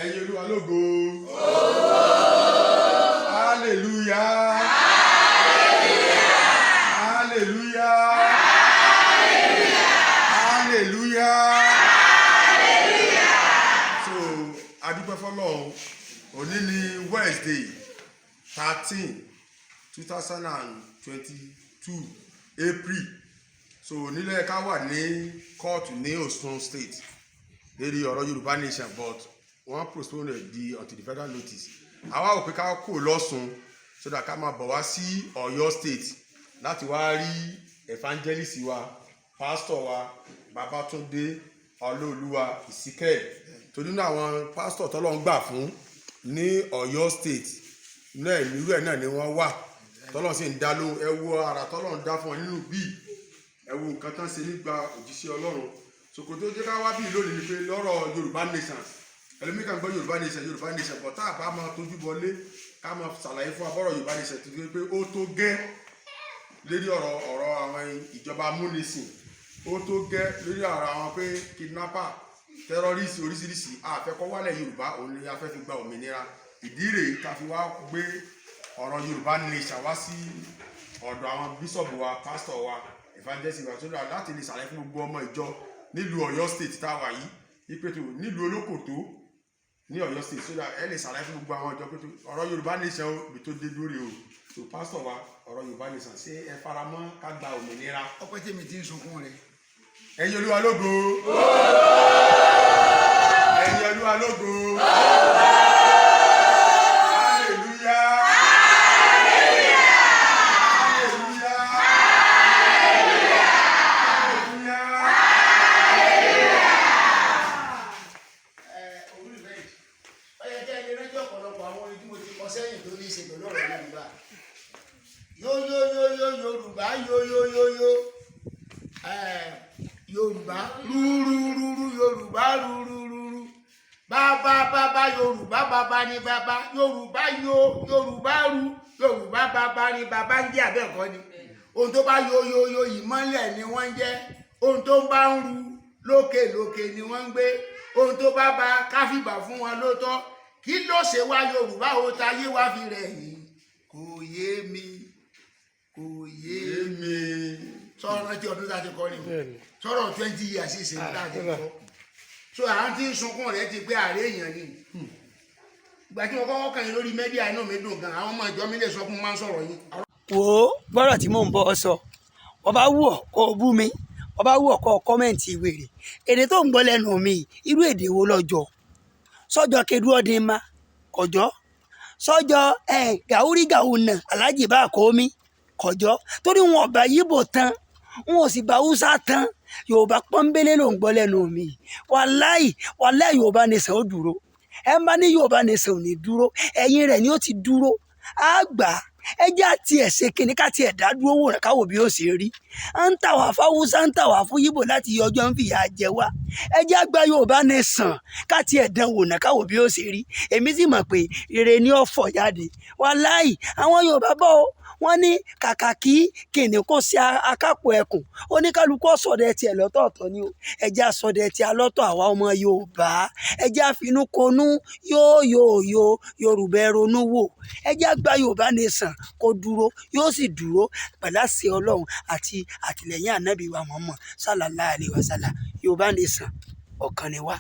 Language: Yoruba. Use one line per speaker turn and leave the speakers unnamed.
Ẹ̀yin Olúwa lógo. Hallelujah, hallelujah, hallelujah. So adúpẹ́ fọ́lọ́run. Òní ni Wednesday 13, 2022 April. So nílẹ̀ ká wà ní kóòtù ní Ọ̀ṣun State lérí ọ̀rọ̀ Yorùbá Nation, but wọ́n postpone it di until the further notice. Àwa ò pé ká kó lọ́sùn so that ká máa bọ̀ wá sí Ọ̀yọ́ State láti wá rí evangelist wa, pastor wa, Babátúndé Ọlọ́ọ̀lúwa Ìsíkẹ́, torí nínú àwọn pastor tọ́lọ́run gbà fún ní Ọ̀yọ́ State náà, nírú ẹ̀ náà ni wọ́n wà, tọ́lọ́run sì ń dá lóhùn. Ẹ wo ara tọ́lọ́run dá fún wọn nínú bíi, ẹ wo nǹkan tán ṣe nígbà òjíṣẹ́ Ọlọ́run. Ṣòkòtò jẹ́ ká wá bíi lónìí ni pé lọ́rọ̀ Yorùbá Nation, ẹlòmíì kan gbọ́ Yorùbá Nation, Yorùbá Nation, bọ̀ tá a bá máa tójú bọlé, ká máa ṣàlàyé fún abọ́rọ̀ Yorùbá Nation tó pé ó tó gẹ́ lérí ọ̀rọ̀ àwọn ìjọba amúnisìn, ó tó gẹ́ lórí ọ̀rọ̀ àwọn pé kidnapper, terrorist oríṣiríṣi àfẹ́kọ́ wálẹ̀ Yorùbá, òun ni a fẹ́ fi gba òmìnira. Ìdí rèé ká fi wá gbé ọ̀rọ̀ Yorùbá Nation wá sí ọ̀dọ̀ àwọn bíṣọ̀bù wa, pásítọ̀ wa, evangelist wa, tó dáa láti lè ṣàlàyé fún gbogbo ọmọ ìjọ nílùú Ọ̀yọ́ State tá a wà yìí, ìpètò nílùú Olókòtó ní Ọ̀yọ́ State, so that ẹ lè ṣàlàyé fún gbogbo àwọn ìjọ pé ọ̀rọ̀ Yorùbá Nation ó ibi tó dé dúró o. So pásítọ̀ wa, ọ̀rọ̀ Yorùbá Nation, ṣé ẹ fara mọ́ ká gba òmìnira?
Ọpẹ́ tèmi ti ń sunkún rẹ̀.
Ẹ̀yin Olúwa lógo, ẹ̀yin Olúwa lógo, hallelujah, hallelujah, hallelujah.
Ẹ olùfẹ́ yìí, ó yẹ kí ẹ lè rántí ọ̀pọ̀lọpọ̀ àwọn orin tí mo ti kọ sẹ́yìn tó ní í ṣe pẹ̀lú ọ̀rọ̀ Yorùbá. Yó yó yó yó Yorùbá, yó yó yó yó, Yorùbá rúrúrúrú, Yorùbá rúrúrúrú, bàbá bàbá Yorùbá, bàbá ni bàbá Yorùbá, yó Yorùbá, rú Yorùbá, bàbá ni bàbá ń jẹ́. Àbẹ́ẹ̀kọ́ ni? Ohun tó bá yó yó yó, ìmọ́lẹ̀ ni wọ́n ń jẹ́. Ohun tó bá ń ru lókè lókè ni wọ́n ń gbé. Ohun tó bá ba káfíbà fún wọn ló tọ́. Kí ló ṣe wá Yorùbá o, táyé wá fi rẹ̀ yìí? Kò yé mi, kò yé
Èmi.
Sọ̀rọ̀ rántí ọdún tá a ti kọ́ ni, sọ̀rọ̀ 20 years ìsìn tá a ti kọ́. So à ń tí ń sunkún rẹ̀ ti pé ààrẹ èèyàn ni. Ìgbà tí mo kọ́kọ́ kàn yín lórí media, inú mi dùn gan. Àwọn ọmọ ìjọ mi lè sọ fún mi, máa ń sọ̀rọ̀ yín.
Wò ó, gbọ́dọ̀ tí mò ń bọ́ ọ sọ, ọba wù ọ́ kó o bú mi, ọba wù ọ́ kó o comment wèrè. Èdè tó ń gbọ́ lẹ́nu mi, irú èdè wo lọ́jọ́ sọ́jọ́ kedu ọdín ma kọjọ́ sọ́jọ́ ẹ̀ gàúrí gàúnà alájì bá kó mi kọjọ́, torí wọn ọba yíbò tán, wọn ò sì bá Haúsá tán. Yorùbá pọ́nbélé ló ń gbọ́ lẹ́nu mi. Wàláì wàláì, Yorùbá Nation ó dúró. Ẹ bá ní Yorùbá Nation ò ní dúró, ẹ̀yìn rẹ̀ ni ó ti dúró. Á gbà á. Ẹ jẹ́ àti ẹ̀ ṣe kínní ká tiẹ̀ dá dúró wò rẹ̀, káwò bí ó ṣe rí. À ń tà wá fáwúsá, ń tà wá fún yíbò láti yọ ọjọ́ ń fìyà jẹ wá. Ẹ jẹ́ àgbà Yorùbá Nation, ká tiẹ̀ dán wò náà, káwò bí ó ṣe rí. Èmi sì mọ̀ pé rere ni ó fọ̀ jáde. Wàláì, àwọn Yorùbá bọ̀ ó, wọ́n ní kàkà kí kìnìún kó sí akápò ẹkùn, oníkálukú ọ̀sọ̀dẹ̀ tiẹ̀ lọ́tọ̀ọ̀tọ̀ ni o. Ẹ jẹ́ àsọdẹ̀ tiẹ̀ lọ́tọ̀. Àwa ọmọ Yorùbá, ẹ jẹ́ àfinúkonú yóò yóò yóò. Yorùbá, ẹ ronú wò. Ẹ jẹ́ àgbà Yorùbá Nation kó dúró, yóò sì dúró pẹ̀lú àṣẹ Ọlọ́run àti àtìlẹ́yìn Ànábì wa Muhammad sallallahu alaihi wasallam. Yorùbá Nation, ọ̀kan ni wá.